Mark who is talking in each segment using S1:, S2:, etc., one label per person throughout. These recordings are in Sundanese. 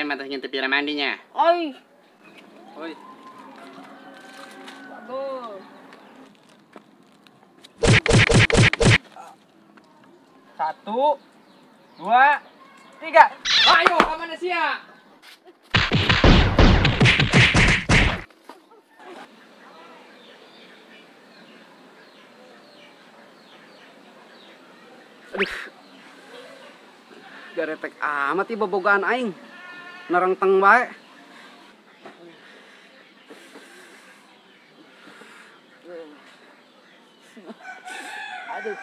S1: Saya mah ngintip pira mandinya.
S2: Oi.
S1: Oi.
S2: Bagus.
S3: 1, 2, 3. Ayo, kamana sia?
S4: Aduh. Garetek amat ieu bobogaan aing. Nerengteng bae. Aduh.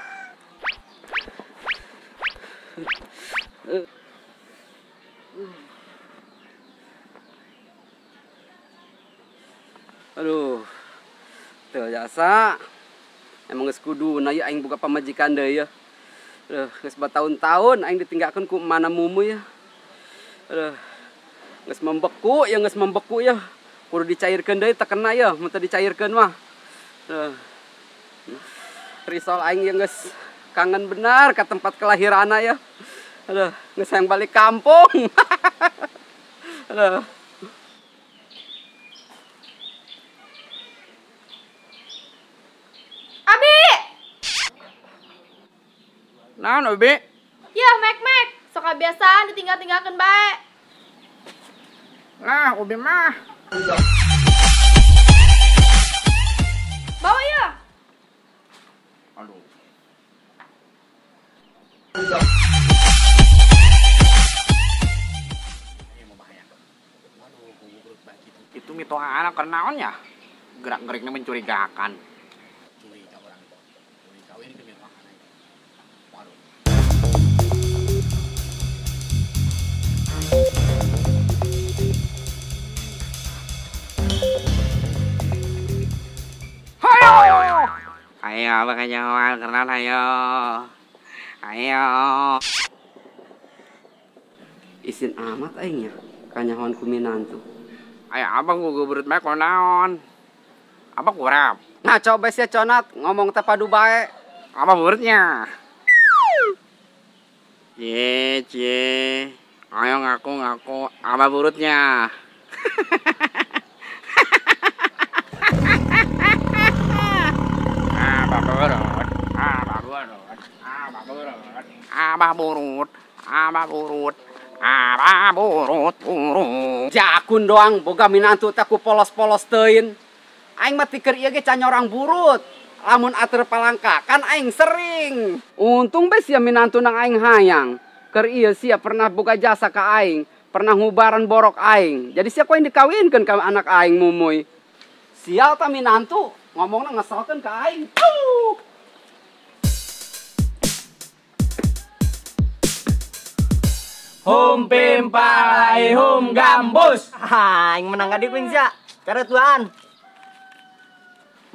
S4: Aduh. Teu jasa. Emang geus kuduna ieu aing boga pamajikan deui ya. Aduh, geus bataun-taun aing ditinggalkeun ku mana mumu ya. Aduh. Geus membeku ya, geus membeku ya. Kudu dicairkeun deui teu kena ya, mun teu dicairkeun mah. Aduh. Risol aing yang geus kangen benar ke tempat kelahiranna ya. Aduh, geus hayang balik kampung. Aduh.
S2: Abi.
S1: Naon, Abi?
S2: Ya, mek-mek. Sok kebiasaan ditinggal-tinggalkeun bae.
S1: Lah, Ubi mah.
S2: Bawa ya.
S1: Aduh. Ini mau bahaya. Waduh, itu mitoha anak kenaon ya? Gerak-geriknya mencurigakan. Curiga orang. Curiga ini ke mitoha anak. Waduh. Hayo. Ayo, bakal kenal ayo. Ayo.
S4: Isin amat aing nya kanyahoan ku minantu.
S1: Ayo abang gua beurut bae kunaon. Abang kurap.
S4: Nah coba sia conat ngomong teh padu bae.
S1: Apa beurutnya? Ye, cie. Ayo ngaku-ngaku apa burutnya? Abah burut, abah burut, abah burut, abah burut, abah burut, abah burut, burut.
S4: Jakun doang boga minantu teh ku polos-polos teuin. Aing mah tikeur ieu ge can nyorang burut. Lamun atur palangka kan aing sering. Untung bae sia minantu nang aing hayang. Keur ieu sia pernah boga jasa ka aing, pernah ngubaran borok aing. Jadi sia ku aing dikawinkeun ka anak aing mumuy. Sial ta minantu, ngomongna ngeselkeun ka aing. Tuh.
S3: Hum pim palai hum gambus.
S5: Aing menang adik wing sia. Cara tuan.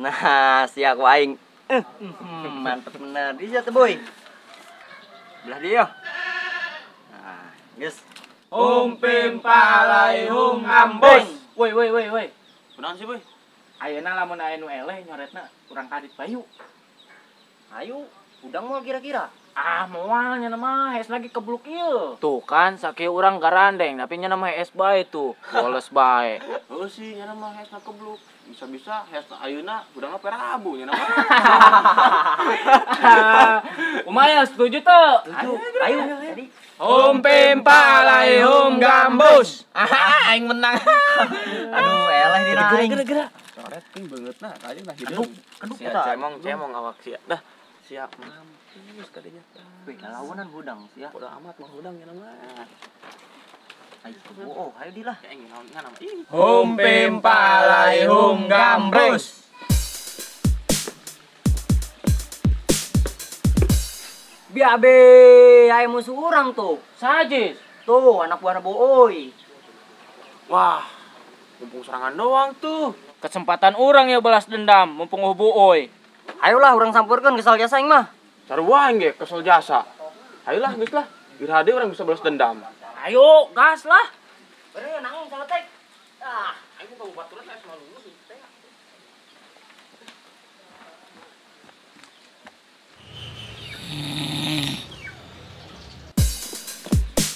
S5: Nah, sia ku aing. Mantep bener. Dia tuh boy. Belah dia. Nah, guys.
S3: Hum pim palai hum gambus.
S6: Woi woi woi woi.
S7: Kunaon sih boy?
S6: Ayeuna lamun aya nu eleh nyoretna urang kadit bayu.
S5: Ayo, udang moal kira-kira.
S6: Ah, moal nya mah hees lagi kebluk ieu. Tuh kan sakieu urang garandeng tapi nya mah hees bae tuh. Boles bae.
S7: Heuh sih nya mah hees kebluk. Bisa-bisa hees ayeuna urang mah perabu nya mah.
S6: Lumayan setuju tuh.
S5: Setuju. Ayo, jadi.
S3: Hum pim palai hum gambus. Ah, aing menang.
S5: Aduh, eleh dina aing.
S7: Geura-geura. Coret ping beungeutna ka aing nah hideung.
S5: Keduk
S7: sia cemong awak sia. Dah, siap mampus kadinya.
S5: Wih, lalawanan hudang sia.
S7: Bodo amat mah hudang nya mah.
S5: Ayo, oh, ayo dilah.
S7: Aing naon ngan ih.
S3: Hum pim palai hum gambus.
S5: Biabe, ayo musuh urang tuh.
S6: Sajis.
S5: Tuh, anak buah booi.
S7: Wah, mumpung serangan doang tuh.
S6: Kesempatan urang ya balas dendam, mumpung buoy.
S5: Ayolah urang sampurkeun kesal jasa aing mah.
S7: Sarua aing ge kesel jasa. Ayolah geus lah. Iraha deui urang bisa balas dendam.
S6: Ayo, gas lah.
S5: Bener nanggung saletek. Ah,
S7: aing mau baturan saya malu lulus teh.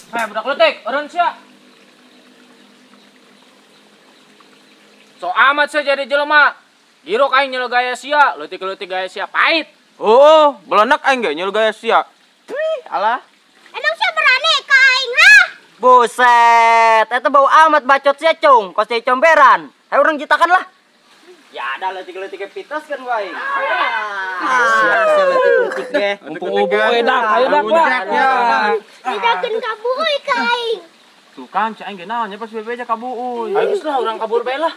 S6: Hei, budak letik, eureun sia. amat sia jadi jelema. Girok aing nyelu gaya sia, leutik-leutik gaya sia pahit.
S7: Oh, belenak aing ge nyelu gaya sia. Wih, alah.
S8: Emang sia berani ka aing, ha?
S5: Buset, eta bau amat bacot sia, Cung. Kos sia comberan. Ayo urang jitakan lah. Ya ada leutik-leutik pitas kan wae. Sia sia leutik-leutik ge.
S6: Mumpung ubuh we dak, ayo dak lah.
S8: Didakeun ka buuy ka aing.
S7: Tuh kan si aing ge naon nya pas bebeja ka buuy.
S6: Ayo geus lah urang kabur bae lah.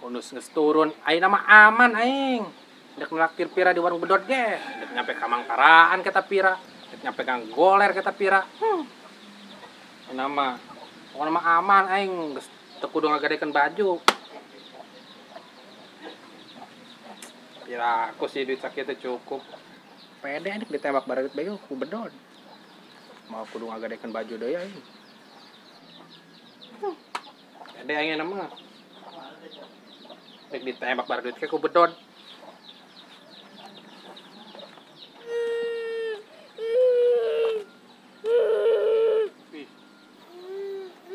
S1: Bonus geus turun, aing mah aman aing. Dek nraktir pira di warung bedot ge, dek nyampe ka Mangkaraan kata pira, dek nyampe ka Goler kata pira. Aing mah pokona mah aman aing geus teu kudu ngagadekeun baju. Pira aku sih duit sakieu teh cukup. Pede aing ditembak bareut bae ku bedot. Mau kudu ngagadekeun baju deui aing. Pede aing mah. Rek ditembak bar duit ke ku bedon.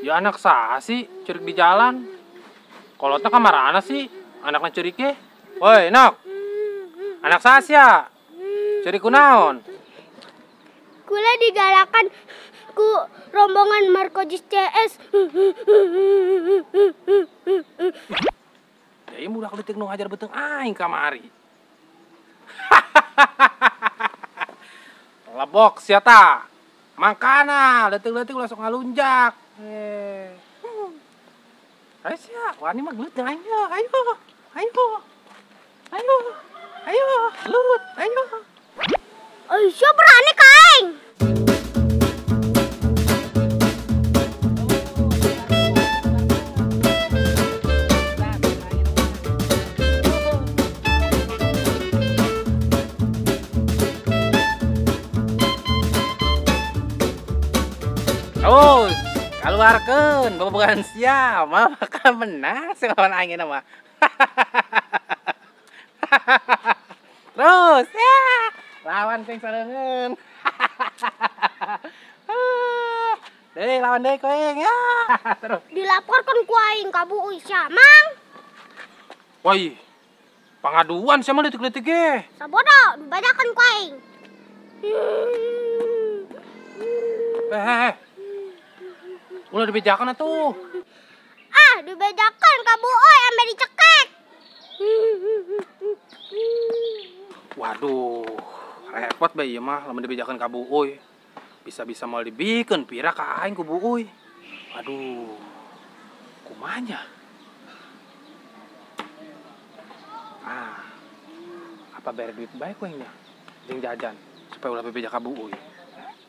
S1: Ya anak saha sih curik di jalan. Kolotna ka marana sih anakna curik ge. Woi, Nok. Anak saha sia? Curik kunaon?
S8: Kula digalakan ku rombongan Markojis CS.
S1: Ya budak leutik nu ngajar beuteung aing kamari. Lebok sia ta. Mangkana leutik-leutik ulah sok ngalunjak. Ayo sia, wani mah gelut jeung aing ya. Ayo. Ayo. Ayo. Ayo, gelut, ayo.
S8: Ayo sia berani ka aing.
S1: Terus keluarkeun bobogohan sia, mah bakal menang si lawan aing mah. Terus ya, lawan kuing sareungeun. Deui lawan deui kuing ya. Terus
S8: dilaporkeun ku aing ka buuy sia, Mang.
S1: Woi, pangaduan sia mah leutik-leutik ge.
S8: Sabodo, dibajakeun ku aing.
S1: Ulah dibejakan atuh.
S8: Ah, dibejakan ka buuy ambe dicekek.
S1: Waduh, repot bae ieu mah lamun dibejakan ka buuy. Bisa-bisa moal dibikeun pira ka aing ku buuy. Waduh. Kumaha nya? Ah. Apa bayar duit bae ku aing nya? Jeung jajan supaya ulah bebeja ka buuy.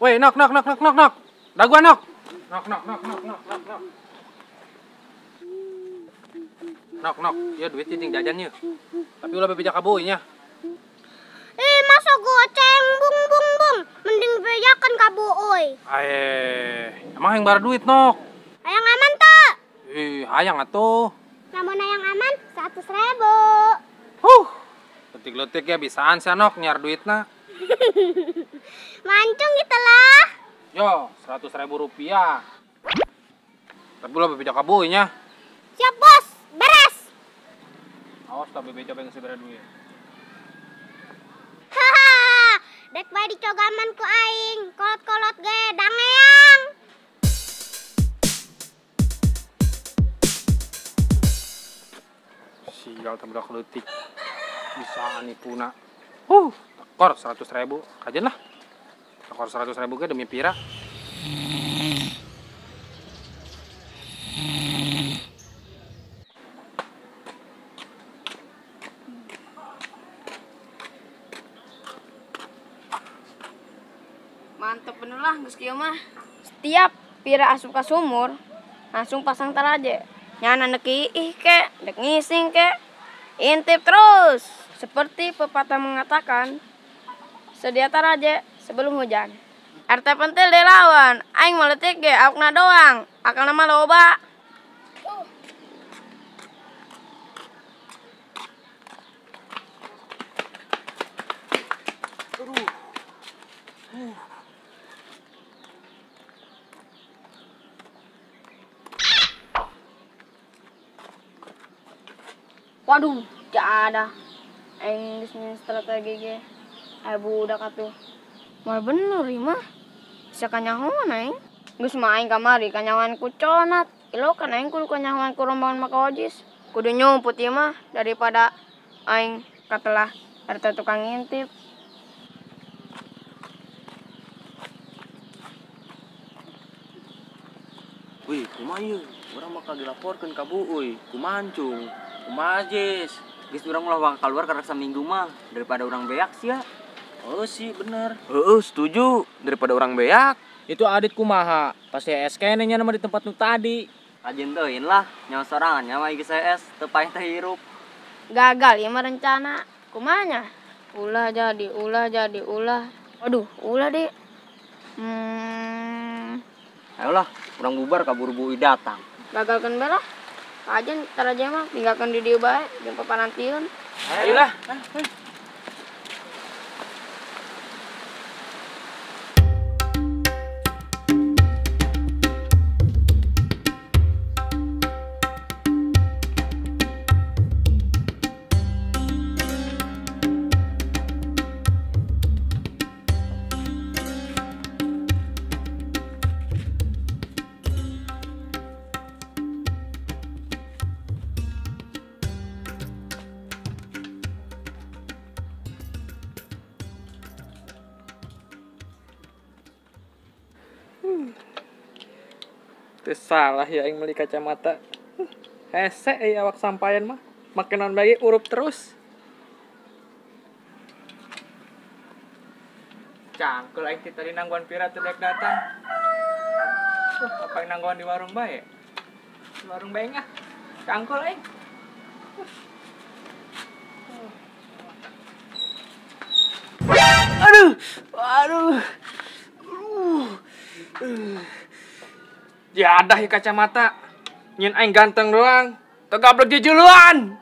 S1: Woi, nok nok nok nok nok nok. Daguan nok. Nok nok nok nok nok nok nok. Nok nok, ya duit jeung jajan ye. Tapi ulah bebeja ka buuy nya.
S8: Eh, masa goceng bung bung bung, mending bejakan ka buuy.
S1: Emang hayang bara duit nok.
S8: Hayang aman teu?
S1: Ih, hayang atuh.
S8: Lamun hayang aman 100.000.
S1: Huh. Letik-letik ya bisaan sia nok nyiar duitna.
S8: Mancung gitu lah.
S1: Yo, 100.000 rupiah. Tapi ulah bebeja ka buuy nya.
S8: Siap bos, beres.
S1: Awas tak bebeja pengen sebere duit.
S8: Haha, dek bae dicogaman ku aing, kolot-kolot ge dangeang.
S1: Sial teh budak leutik. Bisaan nipuna. Tekor 100.000, kajen lah. Tekor 100.000 ge demi pira.
S2: Mantep bener lah geus kieu mah. Setiap pira asup ka sumur, langsung pasang taraje. Nyana nek iih ke, dek ngising ke. Intip terus. Seperti pepatah mengatakan, sedia taraje sebelum hujan. RT pentil deh lawan, aing meletik ge awakna doang, akalna mah loba. Waduh, jadah. Aing geus nyieun strategi ge. Aya budak atuh. Moal bener ieu mah. Bisa kanyahoan aing. Geus mah aing kamari kanyahoan ku Conat. Ilokan aing kudu kanyahoan ku rombongan Maka Ojis. Kudu nyumput ieu mah daripada aing katelah RT tukang ngintip.
S7: Wih, kumaha ieu? Urang bakal dilaporkeun ka Bu euy. Kumaha Cung?
S6: Kumaha Jis?
S5: Geus urang ulah waka keluar karek saminggu mah daripada urang beak sia.
S7: Oh sih bener. Heeh, setuju. Daripada urang beak.
S6: Itu Adit kumaha? Pasti es kene nya di tempat nu tadi.
S5: Rajin teuing lah, nyawa sorangan nyawa geus es, teu paeh teh hirup.
S2: Gagal ieu mah rencana. Kumaha nya? Ulah jadi, ulah jadi, ulah. Waduh, ulah deh.
S5: Ayolah, urang bubar kaburu Bu datang.
S2: Gagalkeun bae lah. Kajen taraje mah tinggalkeun di dieu bae jeung paparantieun.
S3: Ayolah. Teu salah ya aing meuli kacamata. Hese euy awak sampayan mah. Make naon bae urup terus. Cangkel aing ti tadi nangguan pira teu daek datang. Apa yang nangguan di warung bae? Di warung bae ngah. Cangkel aing. Aduh, aduh. Jadah ya kacamata. Nyin aing ganteng doang. Tegablek jejuluan.